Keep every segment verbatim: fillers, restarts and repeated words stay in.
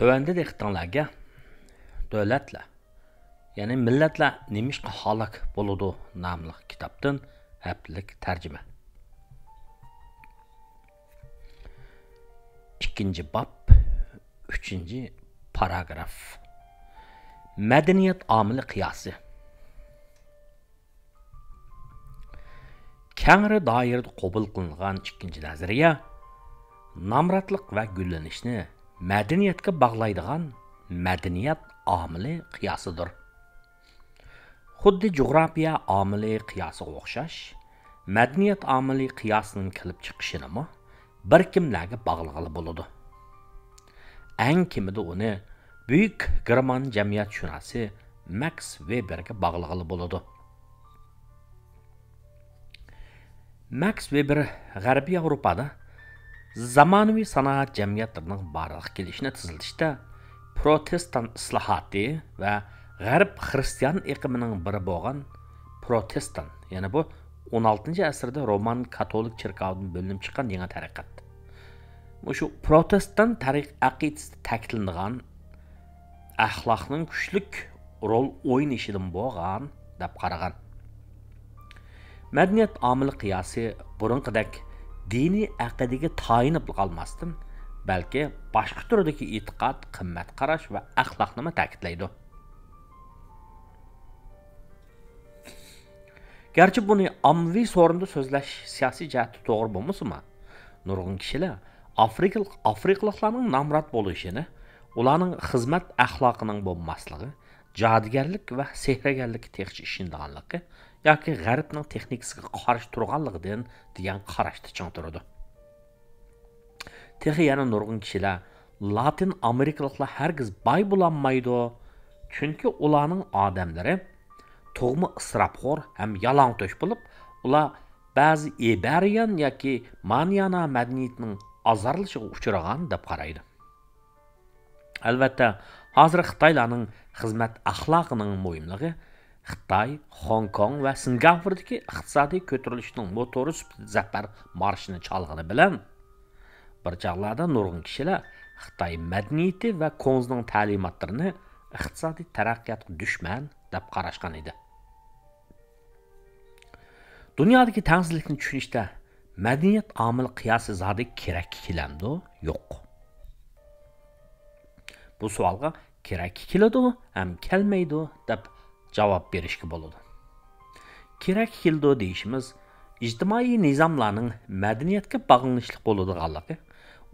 تۆۋەندە دىققىتىڭلارگە دۆلەتلەر، يەنى مىللەتلەر نېمىشقا ھالاك بولىدۇ ناملىق كىتابتىن ھەپتىلىك تەرجىمە. ئىككىنچى باب، ئۈچىنچى پاراگراف. مەدەنىيەت ئامىلى قىياسى. كەڭرى دائىرىدە قوبۇل قىلىنغان ئىككىنچى نەزەرىيە نامراتلىق ۋە گۈللىنىشنى مەدەنىيەتكە باغلايدىغان مەدەنىيەت ئامىلى قىياسىدۇر. خۇددى جۇغراپىيە ئامىلى قىياسىغا ئوخشاش، مەدەنىيەت ئامىلى قىياسىنىڭ كېلىپ چىقىشىنىمۇ بىر كىملەرگە باغلىغىلى بولىدۇ. ئەڭ كېمىدە ئۇنى بۈيۈك گېرمان جەمئىيەتشۇناسى ماكس ۋېبېرگە باغلىغىلى بولىدۇ. ماكس ۋېبېر غەربىي ياۋروپادا زامانىۋى سانائەت جەمئىيەتلىرىنىڭ بارلىققا كېلىشىنى تېزلىتىشتە پروتېستان ئىسلاھاتى ۋە غەرب خىرىستىيان ئېقىمىنىڭ بىرى بولغان پروتېستان، يەنى بۇ ئون ئالتىنچى ئەسىردە رومان كاتولىك چېركاۋىدىن بۆلۈنۈپ چىققان يېڭى تەرىقەت. مۇشۇ پروتېستان تەرىق-، ئەقىدىسىدە تەكىتلىنىدىغان ئەخلاقنىڭ كۈچلۈك رول ئوينىشىدىن بولغان دەپ قارىغان. مەدەنىيەت ئامىلى قىياسى بۇرۇنقىدەك دىنىي ئەقىدىگە تايىنىپلا قالماستىن، بەلكى باشقا تۈردىكى ئېتىقاد، قىممەت قاراش ۋە ئەخلاقنىمۇ تەكىتلەيدۇ. گەرچە بۇنى ئاممىۋى سورۇندا سۆزلەش سىياسىي جەھەتتە توغرا بولمىسىمۇ، نۇرغۇن كىشىلەر ئافرىقىلىق-، ئافرىقىلىقلارنىڭ نامرات بولۇشىنى، ئۇلارنىڭ خىزمەت ئەخلاقىنىڭ بولماسلىقى، جادۇگەرلىك ۋە سېھىرگەرلىككە تېخىچە ئىشىنىدىغانلىقى ياكى غەربنىڭ تېخنىكىسىغا قارشى تۇرغانلىقىدىن دېگەن قاراشتا چىڭ تۇرىدۇ. تېخى يەنە نۇرغۇن كىشىلەر لاتىن ئامېرىكىلىقلار ھەرگىز باي بولالمايدۇ، چۈنكى ئۇلارنىڭ ئادەملىرى تۇغما ئىسراپخور ھەم يالاڭتۆش بولۇپ، ئۇلار بەزى ئىبېرىيان ياكى مانيانا مەدەنىيىتىنىڭ ئازارلىشىغا ئۇچرىغان دەپ قارايدۇ. ئەلۋەتتە، ھازىر خىتايلارنىڭ خىزمەت ئەخلاقىنىڭ مۇھىملىقى خىتاي، خوڭكوڭ ۋە سىنگاپوردىكى ئىقتىسادىي كۆتۈرۈلۈشنىڭ موتورى سۈپىتىدە زەپەر مارشىنى چالغىنى بىلەن، بىر چاغلاردا نۇرغۇن كىشىلەر خىتاي مەدەنىيىتى ۋە كۇڭزىنىڭ تەلىماتلىرىنى ئىقتىسادىي تەرەققىياتقا دۈشمەن دەپ قاراشقان ئىدى. دۇنيادىكى تەڭسىزلىكنى چۈشىنىشتە مەدەنىيەت ئامىلى قىياسى زادى كېرەككە كېلەمدۇ؟ يوق. بۇ سوئالغا كېرەككە كېلىدۇ ھەم كەلمەيدۇ دەپ جاۋاب بېرىشكە بولىدۇ. كېرەككە كېلىدۇ دېيىشىمىز ئىجتىمائىي نىزاملارنىڭ مەدەنىيەتكە باغلىنىشلىق بولىدىغانلىقى،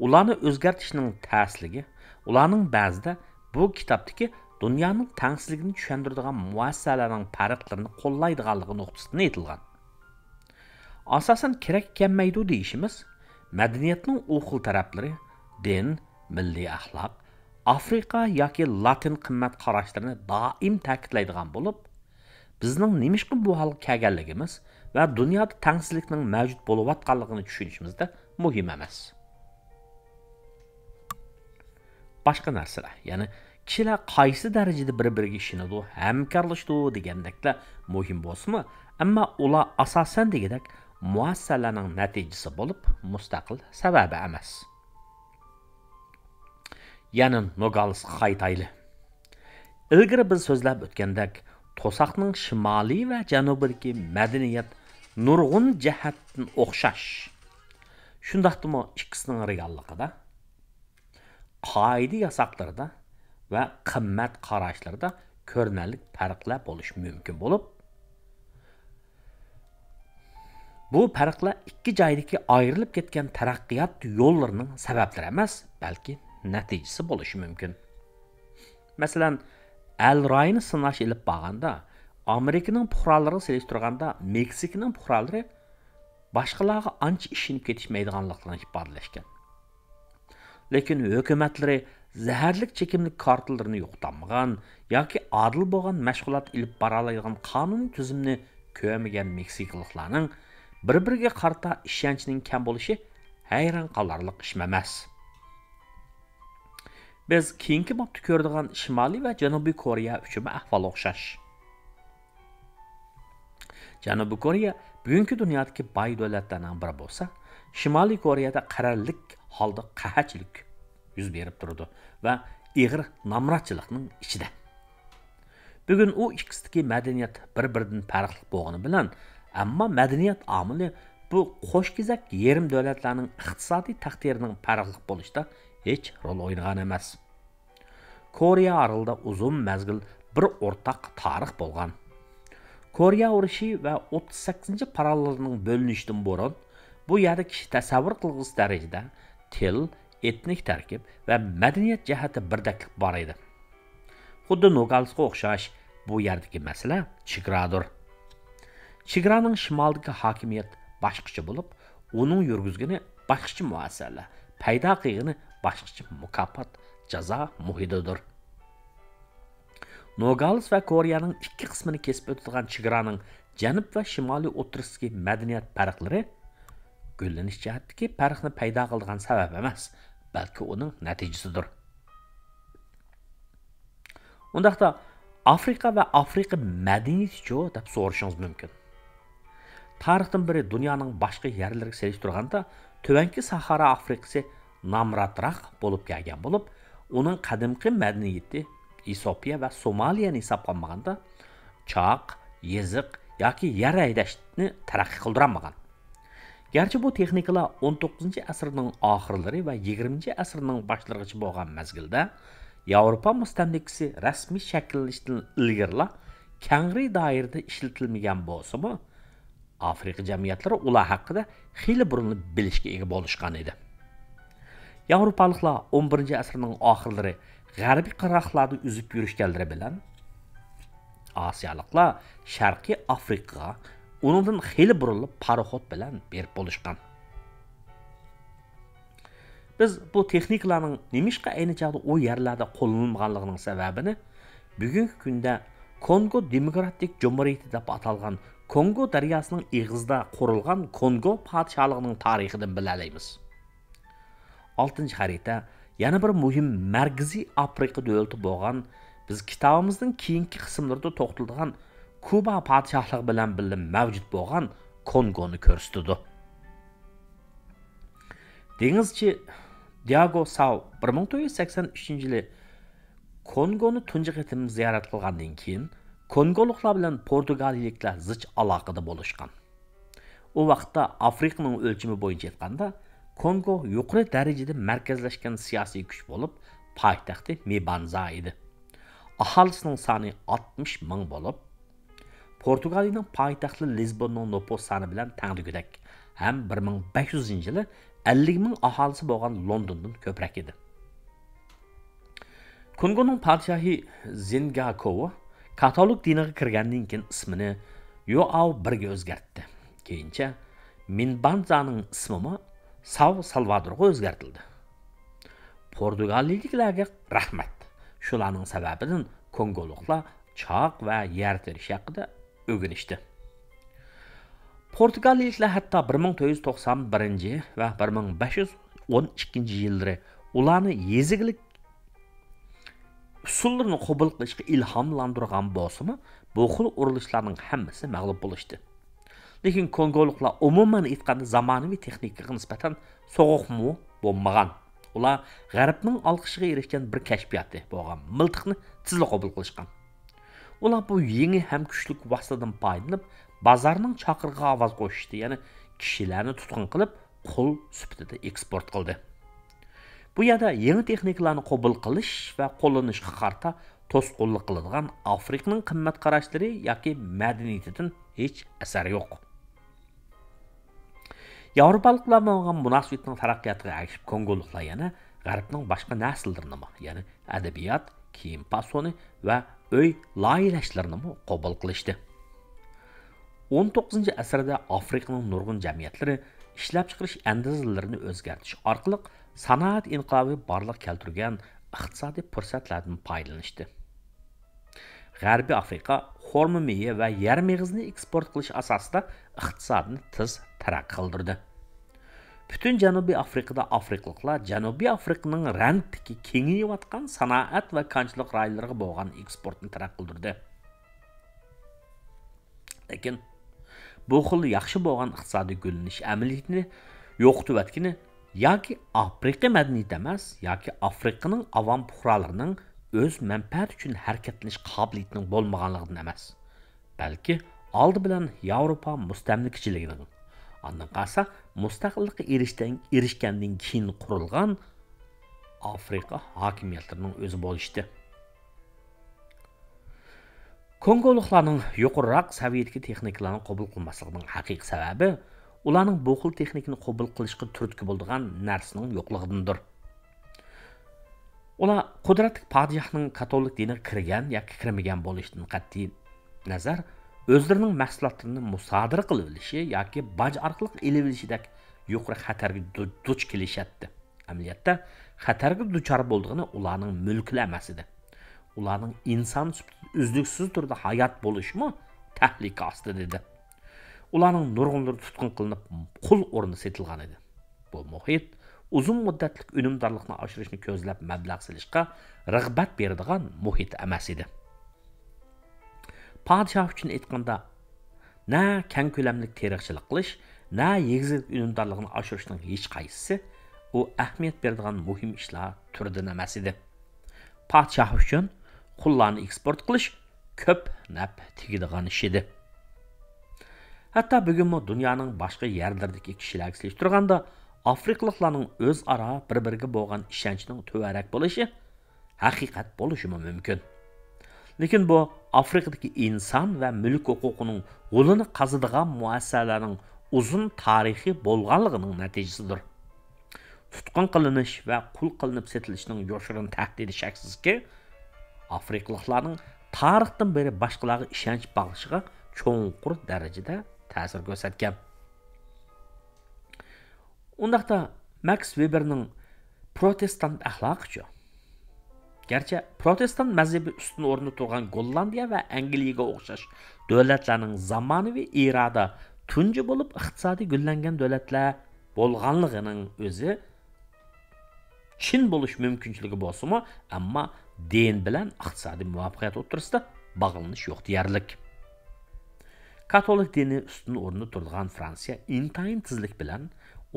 ئۇلارنى ئۆزگەرتىشنىڭ تەسلىكى، ئۇلارنىڭ بەزىدە بۇ كىتابتىكى دۇنيانىڭ تەڭسىزلىكىنى چۈشەندۈرىدىغان مۇئەسسەسەلەرنىڭ پەرقلىرىنى قوللايدىغانلىقى نۇقتىسىدىن ئېيتىلغان. ئاساسەن كېرەككە كەلمەيدۇ دېيىشىمىز مەدەنىيەتنىڭ ئۇ خىل تەرەپلىرى، دىن، مىللىي ئەخلاق، ئافرىقا ياكى لاتىن قىممەت قاراشلىرىنى دائىم تەكىتلەيدىغان بولۇپ، بىزنىڭ نېمىشقا بۇ ھالغا كەلگەنلىكىمىز ۋە دۇنيادا تەڭسىزلىكنىڭ مەۋجۇت بولۇۋاتقانلىقىنى چۈشىنىشىمىزدە مۇھىم ئەمەس. باشقا نەرسىلەر، يەنى كىشىلەر قايسى دەرىجىدە بىر-بىرىگە ئىشىنىدۇ، ھەمكارلىشىدۇ دېگەندەكلەر مۇھىم بولسىمۇ، ئەمما ئۇلار ئاساسەن دېگۈدەك مۇئەسسەسەلەرنىڭ نەتىجىسى بولۇپ، مۇستەقىل سەۋەبى ئەمەس. يەنە نوگالسقا قايتايلى. ئىلگىرى بىز سۆزلەپ ئۆتكەندەك، توساقنىڭ شىمالى ۋە جەنۇبىدىكى مەدەنىيەت نۇرغۇن جەھەتتىن ئوخشاش. شۇنداقتىمۇ ئىككىسىنىڭ رېئاللىقىدا، قائىدە-ياساقلىرىدا ۋە قىممەت قاراشلىرىدا كۆرۈنەرلىك پەرقلەر بولۇشى مۇمكىن بولۇپ، بۇ پەرقلەر ئىككى جايدىكى ئايرىلىپ كەتكەن تەرەققىيات يوللىرىنىڭ سەۋەبلىرى ئەمەس، بەلكى نەتىجىسى بولۇشى مۇمكىن. مەسىلەن، ئەل رايىنى سىناش ئېلىپ بارغاندا، ئامېرىكىنىڭ پۇقرالىرىغا سېلىشتۇرغاندا، مېكسىكىنىڭ پۇقرالىرى باشقىلارغا ئانچە ئىشىنىپ كېتىشمەيدىغانلىقلىرىنى ئىپادىلەشكەن. لېكىن ھۆكۈمەتلىرى زەھەرلىك چېكىملىك كارتىلىرىنى يوقىتالمىغان ياكى ئادىل بولغان مەشغۇلات ئېلىپ بارالايدىغان قانۇن تۈزۈمنى كۆرمىگەن مېكسىكىلىقلارنىڭ بىر-بىرىگە قارىتا ئىشەنچىنىڭ كەم بولۇشى ھەيران قالارلىق ئىشمۇ ئەمەس. بىز كېيىنكى بابتا كۆرىدىغان شىمالىي ۋە جەنۇبىي كورېيە ئۈچۈنمۇ ئەھۋال ئوخشاش. جەنۇبىي كورېيە بۈگۈنكى دۇنيادىكى باي دۆلەتلەرنىڭ بىرى بولسا، شىمالىي كورېيەدە قەرەللىك ھالدا قەھەتچىلىك يۈز بېرىپ تۇرىدۇ ۋە ئېغىر نامراتچىلىقنىڭ ئىچىدە. بۈگۈن ئۇ ئىككىسىدىكى مەدەنىيەت بىر-بىرىدىن پەرقلىق بولغىنى بىلەن، ئەمما مەدەنىيەت ئامىلى بۇ قوشكېزەك يېرىم دۆلەتلەرنىڭ ئىقتىسادىي تەقدىرىنىڭ پەرقلىق بولۇشىدا ھېچ رول ئوينىغان ئەمەس. كورېيە ئارىلىدا ئۇزۇن مەزگىل بىر ئورتاق تارىخ بولغان. كورېيە ئۇرۇشى ۋە ئوتتۇز سەككىزىنچى پاراللېلنىڭ بۆلۈنۈشىدىن بۇرۇن بۇ يەردە كىشى تەسەۋۋۇر قىلغۇسى دەرىجىدە تىل، ئېتنىك تەركىب ۋە مەدەنىيەت جەھەتتە بىردەكلىك بار ئىدى. خۇددى نوگالىسقا ئوخشاش بۇ يەردىكى مەسىلە چېگرادۇر. چېگرانىڭ شىمالىدىكى ھاكىمىيەت باشقىچە بولۇپ، ئۇنىڭ يۈرگۈزگىنى باشقىچە مۇئەسسەلەر، پەيدا قىلغىنى باشقىچە مۇكاپات، جازا مۇھىتىدۇر. نوگالىس ۋە كورېيەنىڭ ئىككى قىسمىنى كېسىپ ئۆتىدىغان چېگرانىڭ جەنۇب ۋە شىمالىي ئوتتۇرىسىدىكى مەدەنىيەت پەرقلىرى گۈللىنىش جەھەتتىكى پەرقنى پەيدا قىلىدىغان سەۋەب ئەمەس، بەلكى ئۇنىڭ نەتىجىسىدۇر. ئۇنداقتا، ئافرىقا ۋە ئافرىقا مەدەنىيىتىچۇ دەپ سورىشىڭىز مۇمكىن. تارىختىن بېرى دۇنيانىڭ باشقا يەرلىرىگە سېلىشتۇرغاندا، تۆۋەنكى ساھارا ئافرىقىسى نامراتراق بولۇپ كەلگەن بولۇپ، ئۇنىڭ قەدىمكى مەدەنىيىتى ئېسوپىيە ۋە سومالىيەنى ھېسابقا ئالمىغاندا، چاق، يېزىق ياكى يەر ھەيدەشنى تەرەققىي قىلدۇرالمىغان. گەرچە بۇ تېخنىكىلار ئون توققۇزىنچى ئەسىرنىڭ ئاخىرلىرى ۋە يىگىرمىنچى ئەسىرنىڭ باشلىرىغىچە بولغان مەزگىلدە ياۋروپا مۇستەملىكىسى رەسمىي شەكىللىنىشتىن ئىلگىرىلا كەڭرى دائىرىدە ئىشلىتىلمىگەن بولسىمۇ، ئافرىقا جەمئىيەتلىرى ئۇلار ھەققىدە خېلى بۇرۇنلا بىلىشكە ئىگە بولۇشقان ئىدى. ياۋروپالىقلار ئون بىرىنچى ئەسىرنىڭ ئاخىرلىرى غەربىي قىرغاقلاردا ئۈزۈپ يۈرۈشكەنلىرى بىلەن، ئاسىيالىقلار شەرقىي ئافرىقىغا ئۇنىڭدىن خېلى بۇرۇنلا پاراخوت بىلەن بېرىپ بولۇشقان. بىز بۇ تېخنىكىلارنىڭ نېمىشقا ئەينى چاغدا ئۇ يەرلەردە قوللىنىلمىغانلىقىنىڭ سەۋەبىنى بۈگۈنكى كۈندە كونگو دېموكراتىك جۇمھۇرىيىتى دەپ ئاتالغان كونگو دەرياسىنىڭ ئېغىزىدا قۇرۇلغان كونگو پادىشاھلىقىنىڭ تارىخىدىن بىلەلەيمىز. ئالتىنچى خەرىتە يەنە بىر مۇھىم مەركىزىي ئافرىقا دۆلىتى بولغان، بىز كىتابىمىزنىڭ كېيىنكى قىسىملىرىدا توختىلىدىغان كۇبا پادىشاھلىقى بىلەن بىللە مەۋجۇت بولغان كونگونى كۆرسىتىدۇ. دېڭىزچى دىياگو ساۋ بىر مىڭ تۆت يۈز سەكسەن ئۈچىنچى يىلى كونگونى تۇنجى قېتىم زىيارەت قىلغاندىن كېيىن، كونگولۇقلار بىلەن پورتۇگالىيىلىكلەر زىچ ئالاقىدە بولۇشقان. ئۇ ۋاقىتتا ئافرىقىنىڭ ئۆلچىمى بويىچە ئېيتقاندا، كونگو يۇقىرى دەرىجىدە مەركەزلەشكەن سىياسىي كۈچ بولۇپ، پايتەختى مىبانزا ئىدى. ئاھالىسىنىڭ سانى ئاتمىش مىڭ بولۇپ، پورتۇگالىيىنىڭ پايتەختى لىزبوننىڭ نوپۇس سانى بىلەن تەڭ دېگۈدەك ھەم بىر مىڭ بەش يۈزىنچى يىلى ئەللىك مىڭ ئاھالىسى بولغان لوندوندىن كۆپرەك ئىدى. كونگونىڭ پادىشاھى زىنگاكوۋ كاتولىك دىنىغا كىرگەندىن كېيىن ئىسمىنى يوئاۋ بىرگە ئۆزگەرتتى. كېيىنچە مىنبانزانىڭ ئىسمىمۇ ساۋ سالۋادورغا ئۆزگەرتىلدى. پورتۇگالىيىلىكلەرگە رەھمەت. شۇلارنىڭ سەۋەبىدىن كونگولۇقلار چاق ۋە يەر تېرىش ھەققىدە ئۆگىنىشتى. پورتۇگالىيىلىكلەر ھەتتا بىر مىڭ تۆت يۈز توقسان بىرىنچى ۋە بىر مىڭ بەش يۈز ئون ئىككىنچى يىللىرى ئۇلارنى يېزا ئىگىلىك ئۇسۇللىرىنى قوبۇل قىلىشقا ئىلھاملاندۇرغان بولسىمۇ، بۇ خىل ئۇرۇلۇشلارنىڭ ھەممىسى مەغلۇپ بولۇشتى. لېكىن كونگولۇقلار، ئومۇمەن ئېيتقاندا، زامانىۋى تېخنىكىغا نىسبەتەن سوغۇقمۇ بولمىغان. ئۇلار غەربنىڭ ئالقىشىغا ئېرىشكەن بىر كەشپىياتى بولغان مىلتىقنى تېزلا قوبۇل قىلىشقان. ئۇلار بۇ يېڭى ھەم كۈچلۈك ۋاسىتىدىن پايدىلىنىپ، بازارنىڭ چاقىرىقىغا ئاۋاز قوشۇشتى، يەنى كىشىلەرنى تۇتقۇن قىلىپ، قۇل سۈپىتىدە ئېكسپورت قىلدى. بۇ يەردە يېڭى تېخنىكىلارنى قوبۇل قىلىش ۋە قوللىنىشقا قارىتا توسقۇنلۇق قىلىدىغان ئافرىقىنىڭ قىممەت قاراشلىرى ياكى مەدەنىيىتىدىن ھېچ ئەسەر يوق. ياۋروپالىقلار بىلەن بولغان مۇناسىۋىتىنىڭ تەرەققىياتىغا ئەگىشىپ، كونگولۇقلار يەنە غەربنىڭ باشقا نەرسىلىرىنىمۇ، يەنى ئەدەبىيات، كىيىم پاسونى ۋە ئۆي لايىھەلەشلىرىنىمۇ قوبۇل قىلىشتى. ئون توققۇزىنچى ئەسىردە ئافرىقىنىڭ نۇرغۇن جەمئىيەتلىرى ئىشلەپچىقىرىش ئەندىزىلىرىنى ئۆزگەرتىش ئارقىلىق سانائەت ئىنقىلابى بارلىققا كەلتۈرگەن ئىقتىسادىي پۇرسەتلەردىن پايدىلىنىشتى. غەربىي ئافرىقا خورما مېيى ۋە يەر مېغىزىنى ئېكسپورت قىلىش ئاساسىدا ئىقتىسادىنى تېز تەرەققىي قىلدۇردى. پۈتۈن جەنۇبىي ئافرىقىدا ئافرىقىلىقلار جەنۇبىي ئافرىقىنىڭ رەنتتىكى كېڭىيىۋاتقان سانائەت ۋە كانچىلىق رايونلىرىغا بولغان ئېكسپورتنى تەرەققىي قىلدۇردى. لېكىن بۇ خىل ياخشى بولغان ئىقتىسادىي گۈللىنىش ئەمەلىيىتىنى يوقىتىۋەتكىنى ياكى ئافرىقا مەدەنىيىتى ئەمەس، ياكى ئافرىقىنىڭ ئاۋام پۇقرالىرىنىڭ ئۆز مەنپەئەتى ئۈچۈن ھەرىكەتلىنىش قابىلىيىتىنىڭ بولمىغانلىقىدىن ئەمەس، بەلكى ئالدى بىلەن ياۋروپا مۇستەملىكىچىلىكىنىڭ، ئاندىن قالسا مۇستەقىللىققا ئېرىشتەن-، ئېرىشكەندىن كېيىن قۇرۇلغان ئافرىقا ھاكىمىيەتلىرىنىڭ ئۆزى بولۇشتى. كونگولۇقلارنىڭ يۇقىرىراق سەۋىيەدىكى تېخنىكىلارنى قوبۇل قىلماسلىقىنىڭ ھەقىقىي سەۋەبى، ئۇلارنىڭ بۇ خىل تېخنىكىنى قوبۇل قىلىشقا تۈرتكە بولىدىغان نەرسىنىڭ يوقلۇقىدىندۇر. ئۇلار قۇدرەتلىك پادىشاھنىڭ كاتولىك دىنىغا كىرگەن ياكى كىرمىگەن بولۇشىدىن قەتئىي نەزەر، ئۆزلىرىنىڭ مەھسۇلاتلىرىنى مۇسادىرە قىلىۋېلىشى ياكى باج ئارقىلىق ئېلىۋېلىشىدەك يۇقىرى خەتەرگە دۇ-، دۇچ كېلىشەتتى. ئەمەلىيەتتە، خەتەرگە دۇچار بولىدىغىنى ئۇلارنىڭ مۈلكىلا ئەمەس ئىدى. ئۇلارنىڭ ئىنسان سۈپىتىدە ئۈزلۈكسىز تۈردە ھايات بولۇشىمۇ تەھلىكە ئاستىدا ئىدى. ئۇلارنىڭ نۇرغۇنلىرى تۇتقۇن قىلىنىپ، قۇل ئورنىدا سېتىلغان ئىدى. بۇ مۇھىت ئۇزۇن مۇددەتلىك ئۈنۈمدارلىقنى ئاشۇرۇشنى كۆزلەپ مەبلەغ سېلىشقا رىغبەت بېرىدىغان مۇھىت ئەمەس ئىدى. پادىشاھ ئۈچۈن ئېيتقاندا، نە كەڭ كۆلەملىك تېرىقچىلىق قىلىش، نە يېزا ئۈنۈمدارلىقىنى ئاشۇرۇشنىڭ ھېچقايسىسى ئۇ ئەھمىيەت بېرىدىغان مۇھىم ئىشلار تۈرىدىن ئەمەس ئىدى. پادىشاھ ئۈچۈن قۇللارنى ئېكسپورت قىلىش كۆپ نەپ تېگىدىغان ئىش ئىدى. ھەتتا بۈگۈنمۇ دۇنيانىڭ باشقا يەرلىرىدىكى كىشىلەرگە سېلىشتۇرغاندا، ئافرىقىلىقلارنىڭ ئۆزئارا بىر-بىرىگە بولغان ئىشەنچىنىڭ تۆۋەنرەك بولۇشى ھەقىقەت بولۇشىمۇ مۇمكىن. لېكىن بۇ ئافرىقىدىكى ئىنسان ۋە مۈلۈك ھوقۇقىنىڭ غولىنى قازىدىغان مۇئەسسەلەرنىڭ ئۇزۇن تارىخى بولغانلىقىنىڭ نەتىجىسىدۇر. تۇتقۇن قىلىنىش ۋە قۇل قىلىنىپ سېتىلىشنىڭ يوشۇرۇن تەھدىتى شەكسىزكى، ئافرىقىلىقلارنىڭ تارىختىن بېرى باشقىلارغا ئىشەنچ باغلىشىغا چوڭقۇر دەرىجىدە تەسىر كۆرسەتكەن. ئۇنداقتا ماكس ۋېبېرنىڭ پروتېستانت ئەخلاقىچۇ؟ گەرچە پروتېستانت مەزھىپى ئۈستۈن ئورۇندا تۇرغان گوللاندىيە ۋە ئەنگلىيەگە ئوخشاش دۆلەتلەرنىڭ زامانىۋى ئېرادا تۇنجى بولۇپ ئىقتىسادىي گۈللەنگەن دۆلەتلەر بولغانلىقىنىڭ ئۆزى چىن بولۇش مۇمكىنچىلىكى بولسىمۇ، ئەمما دىن بىلەن ئىقتىسادىي مۇۋەپپەقىيەت ئوتتۇرىسىدا باغلىنىش يوق دېيەرلىك. كاتولىك دىنى ئۈستۈن ئورۇندا تۇرىدىغان فرانسىيە ئىنتايىن تېزلىك بىلەن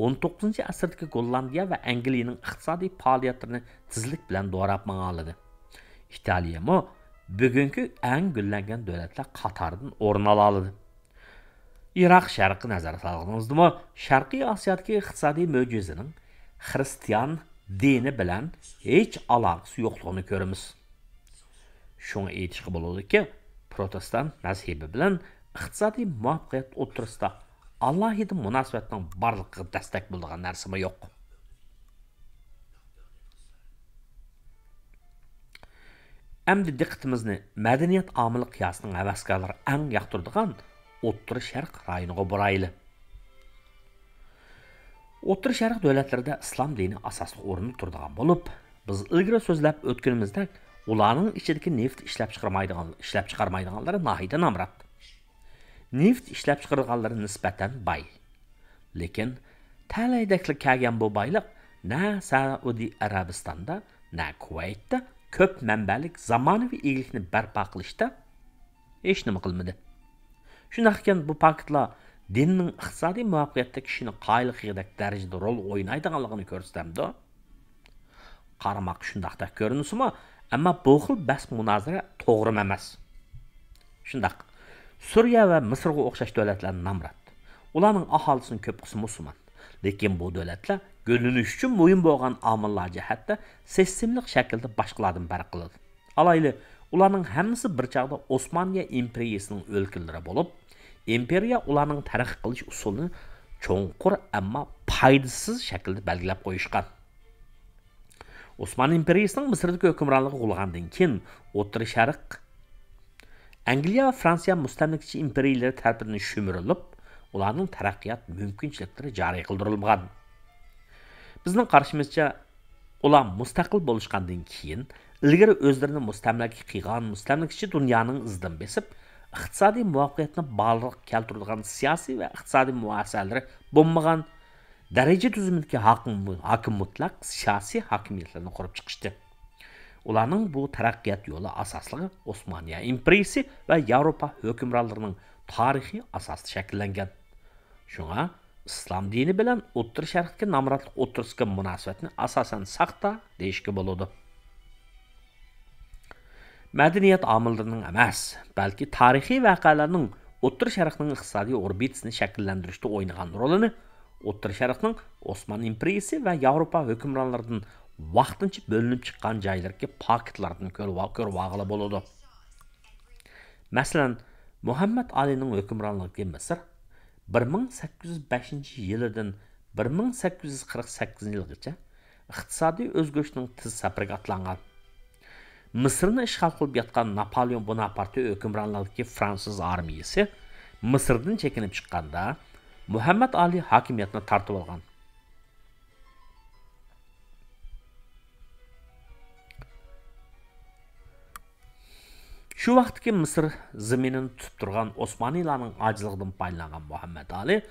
ئون توققۇزىنچى ئەسىردىكى گوللاندىيە ۋە ئەنگلىيەنىڭ ئىقتىسادىي پائالىيەتلىرىنى تېزلىك بىلەن دوراپ ماڭالىدى. ئىتالىيەمۇ بۈگۈنكى ئەڭ گۈللەنگەن دۆلەتلەر قاتارىدىن ئورۇن ئالالىدى. ئىراق شەرققە نەزەر سالغىنىمىزدىمۇ، شەرقىي ئاسىيادىكى ئىقتىسادىي مۆجىزىنىڭ خىرىستىيان دىنى بىلەن ھېچ ئالاقىسى يوقلۇقىنى كۆرىمىز. شۇڭا ئېيتىشقا بولىدۇكى، پروتېستانت مەزھىپى بىلەن ئىقتىسادىي مۇۋەپپەقىيەت ئوتتۇرىسىدا ئالاھىدە مۇناسىۋەتنىڭ بارلىقىغا دەستەك بولىدىغان نەرسىمۇ يوق. ئەمدى دىققىتىمىزنى مەدەنىيەت ئامىلى قىياسىنىڭ ھەۋەسكارلىرى ئەڭ ياقتۇرىدىغان ئوتتۇرا شەرق رايونىغا بۇرايلى. ئوتتۇرا شەرق دۆلەتلىرىدە ئىسلام دىنى ئاساسلىق ئورۇندا تۇرىدىغان بولۇپ، بىز ئىلگىرى سۆزلەپ ئۆتكىنىمىزدەك، ئۇلارنىڭ ئىچىدىكى نېفىت ئىشلەپچىقارمايدىغان، ئىشلەپچىقارمايدىغانلىرى ناھايىتى نامرات. نېفىت ئىشلەپچىقىرىدىغانلىرى نىسبەتەن باي. لېكىن تەلەيدەكلا كەلگەن بۇ بايلىق نە سەئۇدى ئەرەبىستاندا، نە كۇۋەيتتە كۆپ مەنبەلىك زامانىۋى ئىگىلىكنى بەرپا قىلىشتا ھېچنېمە قىلمىدى. شۇنداقكەن، بۇ پاكىتلار دىننىڭ ئىقتىسادىي مۇۋەپپەقىيەتتە كىشىنى قايىل قىلغۇدەك دەرىجىدە رول ئوينايدىغانلىقىنى كۆرسىتەمدۇ؟ قارىماققا شۇنداقتەك كۆرۈنسىمۇ، ئەمما بۇ خىل بەس مۇنازىرە توغرىمۇ ئەمەس. شۇنداق، سۈرىيە ۋە مىسىرغا ئوخشاش دۆلەتلەر نامرات. ئۇلارنىڭ ئاھالىسىنىڭ كۆپ قىسمى مۇسۇلمان. لېكىن بۇ دۆلەتلەر گۈللىنىش ئۈچۈن مۇھىم بولغان ئامىللار جەھەتتە سىستېمىلىق شەكىلدە باشقىلاردىن پەرق قىلىدۇ. ئالايلى، ئۇلارنىڭ ھەممىسى بىر چاغدا ئوسمانىيە ئىمپېرىيىسىنىڭ ئۆلكىلىرى بولۇپ، ئىمپېرىيە ئۇلارنىڭ تەرەققىي قىلىش ئۇسۇلىنى چوڭقۇر، ئەمما پايدىسىز شەكىلدە بەلگىلەپ قويۇشقان. ئوسمانلى ئىمپېرىيىسىنىڭ مىسىردىكى ھۆكۈمرانلىقى غۇلىغاندىن كېيىن، ئوتتۇرا شەرق ئەنگلىيە ۋە فرانسىيە مۇستەملىكىچى ئىمپېرىيىلىرى تەرىپىدىن شۈمۈرۈلۈپ، ئۇلارنىڭ تەرەققىيات مۇمكىنچىلىكلىرى جارى قىلدۇرۇلمىغان. بىزنىڭ قارىشىمىزچە، ئۇلار مۇستەقىل بولۇشقاندىن كېيىن، ئىلگىرى ئۆزلىرىنى مۇستەملىكە قىلغان مۇستەملىكىچى دۇنيانىڭ ئىزىدىن بېسىپ، ئىقتىسادىي مۇۋەپپەقىيەتنى بارلىققا كەلتۈرىدىغان سىياسىي ۋە ئىقتىسادىي مۇئەسسەلىرى بولمىغان دەرىجە تۈزۈمىدىكى ھاكىم، ھاكىم مۇتلەق سىياسىي ھاكىمىيەتلەرنى قۇرۇپ چىقىشتى. ئۇلارنىڭ بۇ تەرەققىيات يولى ئاساسلىقى ئوسمانىيە ئىمپېرىيىسى ۋە ياۋروپا ھۆكۈمرانلىرىنىڭ تارىخىي ئاساسىدا شەكىللەنگەن. شۇڭا ئىسلام دىنى بىلەن ئوتتۇرا شەرقتىكى نامراتلىق ئوتتۇرىسىدىكى مۇناسىۋەتنى ئاساسەن ساختا دېيىشكە بولىدۇ. مەدەنىيەت ئامىللىرىنىڭ ئەمەس، بەلكى تارىخىي ۋەقەلەرنىڭ ئوتتۇرا شەرقنىڭ ئىقتىسادىي ئوربىتىسىنى شەكىللەندۈرۈشتە ئوينىغان رولىنى ئوتتۇرا شەرقنىڭ ئوسمان ئىمپېرىيىسى ۋە ياۋروپا ھۆكۈمرانلىرىدىن ۋاقتىنچە بۆلۈنۈپ چىققان جايلىرىدىكى پاكىتلاردىن كۆرۈۋ-، كۆرۈۋالغىلى بولىدۇ. مەسىلەن، مۇھەممەد ئالىنىڭ ھۆكۈمرانلىقىدىكى مىسىر بىر مىڭ سەككىز يۈز بەشىنچى يىلىدىن بىر مىڭ سەككىز يۈز قىرىق سەككىزىنچى يىلغىچە ئىقتىسادىي ئۆزگىرىشنىڭ تېز سەپىرىگە ئاتلانغان. مىسىرنى ئىشغال قىلىپ ياتقان ناپالېئون بوناپارتى ھۆكۈمرانلىقىدىكى فرانسۇز ئارمىيىسى مىسىردىن چېكىنىپ چىققاندا، مۇھەممەد ئالى ھاكىمىيەتنى تارتىۋالغان. شۇ ۋاقىتتىكى مىسىر زېمىنىنى تۇتۇپ تۇرغان ئوسمانىيلارنىڭ ئاجىزلىقىدىن پايدىلانغان مۇھەممەد ئالى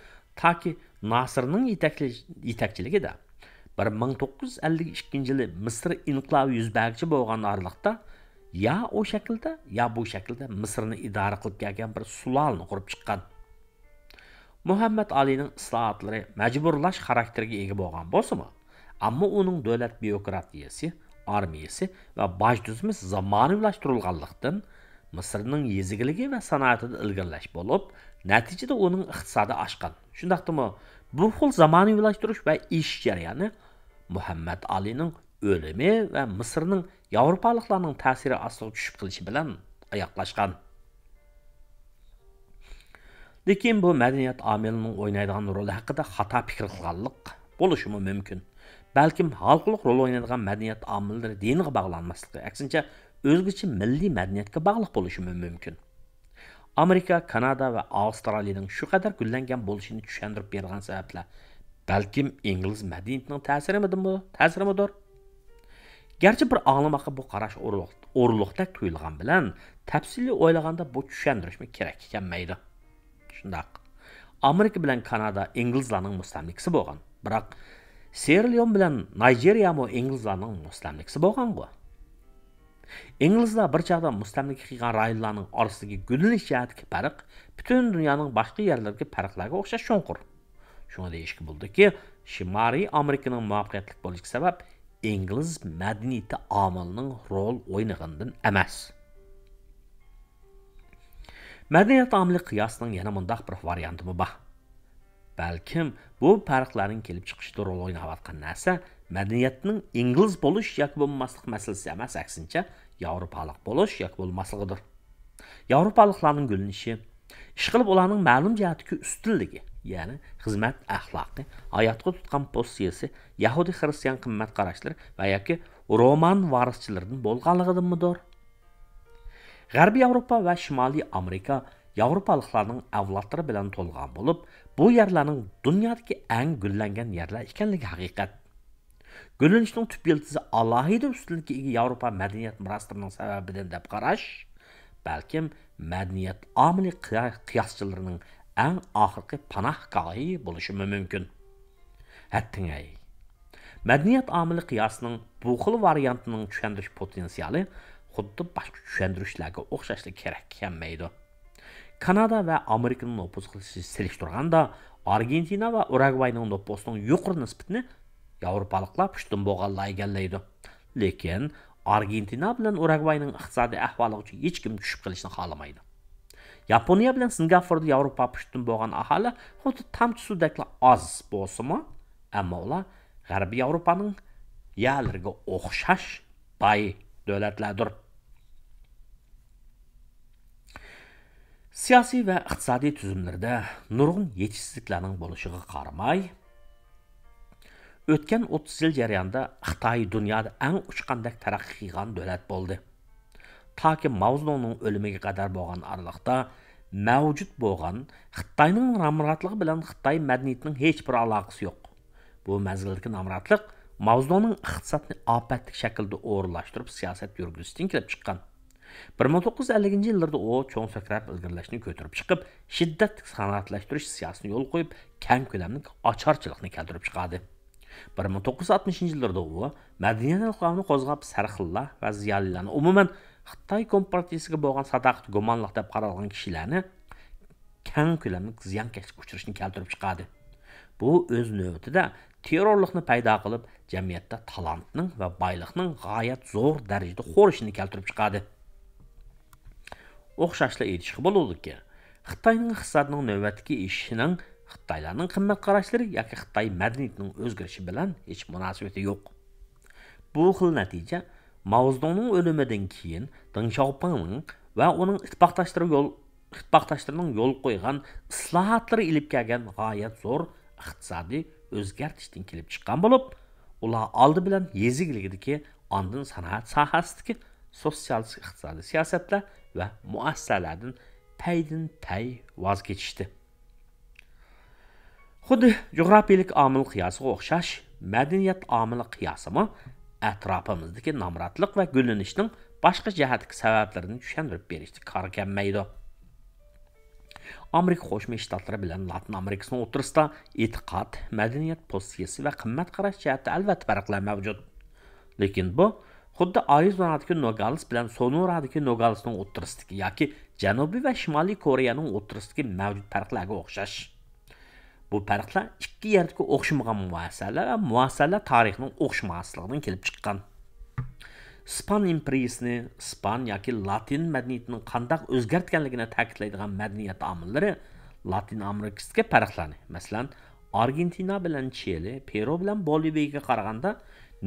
تاكى ناسىرنىڭ يېتەكلى-، يېتەكچىلىكىدە بىر مىڭ توققۇز يۈز ئەللىك ئىككىنچى يىلى مىسىر ئىنقىلابى يۈز بەرگۈچە بولغان ئارىلىقتا يا ئۇ شەكىلدە، يا بۇ شەكىلدە مىسىرنى ئىدارە قىلىپ كەلگەن بىر سۇلالىنى قۇرۇپ چىققان. مۇھەممەد ئالىنىڭ ئىسلاھاتلىرى مەجبۇرلاش خاراكتېرىگە ئىگە بولغان بولسىمۇ، ئەمما ئۇنىڭ دۆلەت بيۇروكراتىيىسى، ئارمىيىسى ۋە باج تۈزۈمى زامانىۋىلاشتۇرۇلغانلىقتىن، مىسىرنىڭ يېزا ئىگىلىكى ۋە سانائىتىدە ئىلگىرىلەش بولۇپ، نەتىجىدە ئۇنىڭ ئىقتىسادى ئاشقان. شۇنداقتىمۇ، بۇ خىل زامانىۋىلاشتۇرۇش ۋە ئېشىش جەريانى مۇھەممەد ئالىنىڭ ئۆلۈمى ۋە مىسىرنىڭ ياۋروپالىقلارنىڭ تەسىرى ئاستىغا چۈشۈپ قېلىشى بىلەن ئاياغلاشقان. لېكىن بۇ مەدەنىيەت ئامىلىنىڭ ئوينايدىغان رولى ھەققىدە خاتا پىكىر قىلغانلىق بولۇشىمۇ مۇمكىن. بەلكىم ھالقىلىق رول ئوينايدىغان مەدەنىيەت ئامىللىرى دىنغا باغلانماسلىقى، ئەكسىنچە، ئۆزگىچە مىللىي مەدەنىيەتكە باغلىق بولۇشىمۇ مۇمكىن. ئامېرىكا، كانادا ۋە ئاۋسترالىيەنىڭ شۇ قەدەر گۈللەنگەن بولۇشىنى چۈشەندۈرۈپ بېرىدىغان سەۋەبلەر بەلكىم ئىنگلىز مەدەنىيىتىنىڭ تەسىرىمىدىمۇ-، تەسىرىمىدۇر؟ گەرچە بىر ئاڭلىماققا بۇ قاراش ئورۇق-، ئورۇقلۇقتەك تۇيۇلغان بىلەن، تەپسىلىي ئويلىغاندا بۇ چۈشەندۈرۈشمۇ كېرەككە كەلمەيدۇ. شۇنداق. ئامېرىكا بىلەن كانادا ئىنگلىزلارنىڭ مۇستەملىكىسى بولغان. بىراق، سېرا لېئون بىلەن نايجېرىيەمۇ ئىنگلىزلارنىڭ مۇستەملىكىسى بولغانغۇ. ئىنگلىزلار بىر چاغدا مۇستەملىكە قىلغان رايونلارنىڭ ئارىسىدىكى گۈللىنىش جەھەتتىكى پەرق پۈتۈن دۇنيانىڭ باشقا يەرلىرىدىكى پەرقلەرگە ئوخشاش چوڭقۇر. شۇڭا دېيىشكە بولىدۇكى، شىمالىي ئامېرىكىنىڭ مۇۋەپپەقىيەتلىك بولۇشىدىكى سەۋەب ئىنگلىز مەدەنىيىتى ئامىلىنىڭ رول ئوينىغىنىدىن ئەمەس. مەدەنىيەت ئامىلى قىياسىنىڭ يەنە مۇنداق بىر ۋارىيانتىمۇ بار. بەلكىم بۇ پەرقلەرنىڭ كېلىپ چىقىشىدا رول ئويناۋاتقان نەرسە مەدەنىيەتنىڭ ئىنگلىز بولۇش ياكى بولماسلىق مەسىلىسى ئەمەس، ئەكسىنچە، ياۋروپالىق بولۇش ياكى بولماسلىقىدۇر. ياۋروپالىقلارنىڭ گۈللىنىشى، ئىشقىلىپ ئۇلارنىڭ مەلۇم جەھەتتىكى ئۈستۈنلۈكى، يەنى خىزمەت ئەخلاقى، ھاياتقا تۇتقان پوزىتسىيىسى، يەھۇدىي خىرىستىيان قىممەت قاراشلىرى ۋە ياكى رومان ۋارىسچىلىرىدىن بولغانلىقىدىنمىدۇر؟ غەربىي ياۋروپا ۋە شىمالىي ئامېرىكا ياۋروپالىقلارنىڭ ئەۋلادلىرى بىلەن تولغان بولۇپ، بۇ يەرلەرنىڭ دۇنيادىكى ئەڭ گۈللەنگەن يەرلەر ئىكەنلىكى ھەقىقەت. گۈللىنىشنىڭ تۈپ يىلتىزى ئالاھىدە ئۈستۈنلۈككە ئىگە ياۋروپا مەدەنىيەت مىراسلىرىنىڭ سەۋەبىدىن دەپ قاراش، بەلكىم مەدەنىيەت ئامىلى قىيا-، قىياسچىلىرىنىڭ ئەڭ ئاخىرقى پاناھگاھى بولۇشىمۇ مۇمكىن. ھەتتىڭەي! مەدەنىيەت ئامىلى قىياسىنىڭ بۇ خىل ۋارىيانتىنىڭ چۈشەندۈرۈش پوتېنسىيالى خۇددى باشقا چۈشەندۈرۈشلەرگە ئوخشاشلا كېرەككە كەلمەيدۇ. كانادا ۋە ئامېرىكىنىڭ نوپۇسىغا سېلىشتۇرغاندا، ئارگېنتىنا ۋە ئۇرۇگۋاينىڭ نوپۇسىنىڭ يۇقىرى نىسبىتىنى ياۋروپالىقلار پۇشتىن بولغانلار ئىگىلەيدۇ. لېكىن ئارگېنتىنا بىلەن ئۇرۇگۋاينىڭ ئىقتىسادىي ئەھۋالىغا ھېچكىم چۈشۈپ قېلىشنى خالىمايدۇ. ياپونىيە بىلەن سىنگاپوردا ياۋروپا پۇشتىن بولغان ئاھالە خۇددى تامچە سۇدەكلا ئاز بولسىمۇ، ئەمما ئۇلار غەربىي ياۋروپانىڭ يەرلىرىگە ئوخشاش باي دۆلەتلەردۇر. سىياسىي ۋە ئىقتىسادىي تۈزۈملىرىدە نۇرغۇن يېتىشسىزلىكلەرنىڭ بولۇشىغا قارىماي، ئۆتكەن ئوتتۇز يىل جەريانىدا خىتاي دۇنيادا ئەڭ ئۇچقاندەك تەرەققىي قىلغان دۆلەت بولدى. تاكى ماۋزېدۇڭنىڭ ئۆلۈمىگە قەدەر بولغان ئارىلىقتا مەۋجۇت بولغان خىتاينىڭ نامراتلىقى بىلەن خىتاي مەدەنىيىتىنىڭ ھېچبىر ئالاقىسى يوق. بۇ مەزگىلدىكى نامراتلىق ماۋزېدۇڭنىڭ ئىقتىسادنى ئاپەتلىك شەكىلدە ئورۇنلاشتۇرۇپ سىياسەت يۈرگۈزۈشتىن كېلىپ چىققان. بىر مىڭ توققۇز يۈز ئەللىكىنچى يىللىرىدا ئۇ چوڭ سەكرەپ ئىلگىرىلەشنى كۆتۈرۈپ چىقىپ، شىددەتلىك سانائەتلەشتۈرۈش سىياسىتىنى يولغا قويۇپ، كەڭ كۆلەملىك ئاچارچىلىقنى كەلتۈرۈپ چىقاردى. بىر مىڭ توققۇز يۈز ئاتمىشىنچى يىللىرىدا ئۇ مەدەنىيەت ئىنقىلابىنى قوزغاپ، سەرخىللار ۋە زىيالىيلارنى، ئومۇمەن، خىتاي كومپارتىيىسىگە بولغان ساداقىتى گۇمانلىق دەپ قارالغان كىشىلەرنى كەڭ كۆلەملىك زىيانكەشلىك ئۇچرىشىنى كەلتۈرۈپ چىقاردى. بۇ ئۆز نۆۋىتىدە تېررورلۇقنى پەيدا قىلىپ، جەمئىيەتتە تالانتنىڭ ۋە بايلىقنىڭ غايەت زور دەرىجىدە خورىشىنى كەلتۈرۈپ چىقاردى. ئوخشاشلا ئېيتىشقا بولىدۇكى، خىتاينىڭ ئىقتىسادىنىڭ نۆۋەتتىكى ئېشىشىنىڭ خىتايلارنىڭ قىممەت قاراشلىرى ياكى خىتاي مەدەنىيىتىنىڭ ئۆزگىرىشى بىلەن ھېچ مۇناسىۋىتى يوق. بۇ خىل نەتىجە ماۋزېدۇڭنىڭ ئۆلۈمىدىن كېيىن دېڭ شياۋپىڭنىڭ ۋە ئۇنىڭ ئىتتىپاقداشلىرى يول، ئىتتىپاقداشلىرىنىڭ يولغا قويغان ئىسلاھاتلىرى ئېلىپ كەلگەن غايەت زور ئىقتىسادىي ئۆزگەرتىشتىن كېلىپ چىققان بولۇپ، ئۇلار ئالدى بىلەن يېزا ئىگىلىكىدىكى، ئاندىن سانائەت ساھەسىدىكى سوتسىيالىستىك ئىقتىسادىي سىياسەتلەر ۋە مۇئەسسەلەردىن پەيدىن پەي ۋاز كېچىشتى. خۇددى جۇغراپىيىلىك ئامىل قىياسىغا ئوخشاش، مەدەنىيەت ئامىلى قىياسىمۇ ئەتراپىمىزدىكى نامراتلىق ۋە گۈللىنىشنىڭ باشقا جەھەتتىكى سەۋەبلىرىنى چۈشەندۈرۈپ بېرىشتە كارغا كەلمەيدۇ. ئامېرىكا قوشما شتاتلىرى بىلەن لاتىن ئامېرىكىسىنىڭ ئوتتۇرىسىدا ئېتىقاد، مەدەنىيەت پوزىتسىيىسى ۋە قىممەت قاراش جەھەتتە ئەلۋەتتە پەرقلەر مەۋجۇت. لېكىن بۇ خۇددى ئارىزونادىكى نوگالىس بىلەن سونورادىكى نوگالىسنىڭ ئوتتۇرىسىدىكى ياكى جەنۇبىي ۋە شىمالىي كورېيەنىڭ ئوتتۇرىسىدىكى مەۋجۇت پەرقلەرگە ئوخشاش. بۇ پەرقلەر ئىككى يەردىكى ئوخشىمىغان مۇئەسسەلەر ۋە مۇئەسسەلەر تارىخىنىڭ ئوخشىماسلىقىدىن كېلىپ چىققان. ئىسپان ئىمپېرىيىسىنى ئىسپان ياكى لاتىن مەدەنىيىتىنىڭ قانداق ئۆزگەرتكەنلىكىنى تەكىتلەيدىغان مەدەنىيەت ئامىللىرى لاتىن ئامېرىكىسىدىكى پەرقلەرنى، مەسىلەن، ئارگېنتىنا بىلەن چىلى، پېرۇ بىلەن بولىۋىيەگە قارىغاندا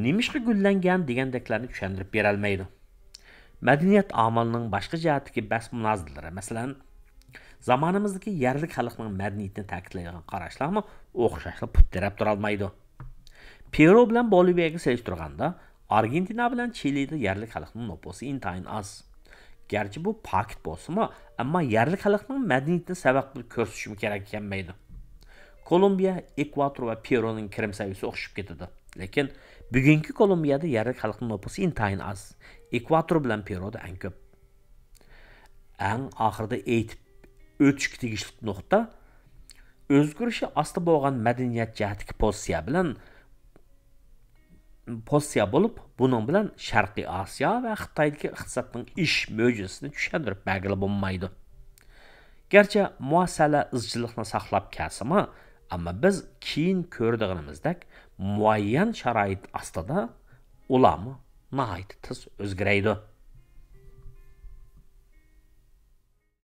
نېمىشقا گۈللەنگەن دېگەندەكلەرنى چۈشەندۈرۈپ بېرەلمەيدۇ. مەدەنىيەت ئامىلىنىڭ باشقا جەھەتتىكى بەس-مۇنازىرىلىرى، مەسىلەن، زامانىمىزدىكى يەرلىك خەلقنىڭ مەدەنىيىتىنى تەكىتلەيدىغان قاراشلارمۇ ئوخشاشلا پۇت تىرەپ تۇرالمايدۇ. پېرۇ بىلەن بولىۋىيەگە سېلىشتۇرغاندا، ئارگېنتىنا بىلەن چىلىدا يەرلىك خەلقنىڭ نوپۇسى ئىنتايىن ئاز. گەرچە بۇ پاكىت بولسىمۇ، ئەمما يەرلىك خەلقنىڭ مەدەنىيىتىنى سەۋەب قىلىپ كۆرسىتىشمۇ كېرەك كەلمەيدۇ. كولومبىيە، ئېكۋاتور ۋە پېرۇنىڭ كىرىم سەۋىيىسى ئوخشىشىپ كېتىدۇ. لېكىن بۈگۈنكى كولومبىيەدە يەرلىك خەلقنىڭ نوپۇسى ئىنتايىن ئاز. ئېكۋاتور بىلەن پېرۇدا ئەڭ كۆپ. ئەڭ ئاخىرىدا ئېيتىپ ئۆتۈشكە تېگىشلىك نۇقتا، ئۆزگىرىشى ئاستا بولغان مەدەنىيەت جەھەتتىكى پوزىتسىيە بىلەن، پوزىتسىيە بولۇپ، بۇنىڭ بىلەن شەرقىي ئاسىيا ۋە خىتايدىكى ئىقتىسادنىڭ ئېشىش مۆجىزىسىنى چۈشەندۈرۈپ بەرگىلى بولمايدۇ. گەرچە مۇئەسسەلەر ئىزچىللىقنى ساقلاپ كەلسىمۇ، ئەمما بىز كېيىن كۆرىدىغىنىمىزدەك مۇئەييەن شارائىت ئاستىدا ئۇلارمۇ ناھايىتى تېز ئۆزگىرەيدۇ.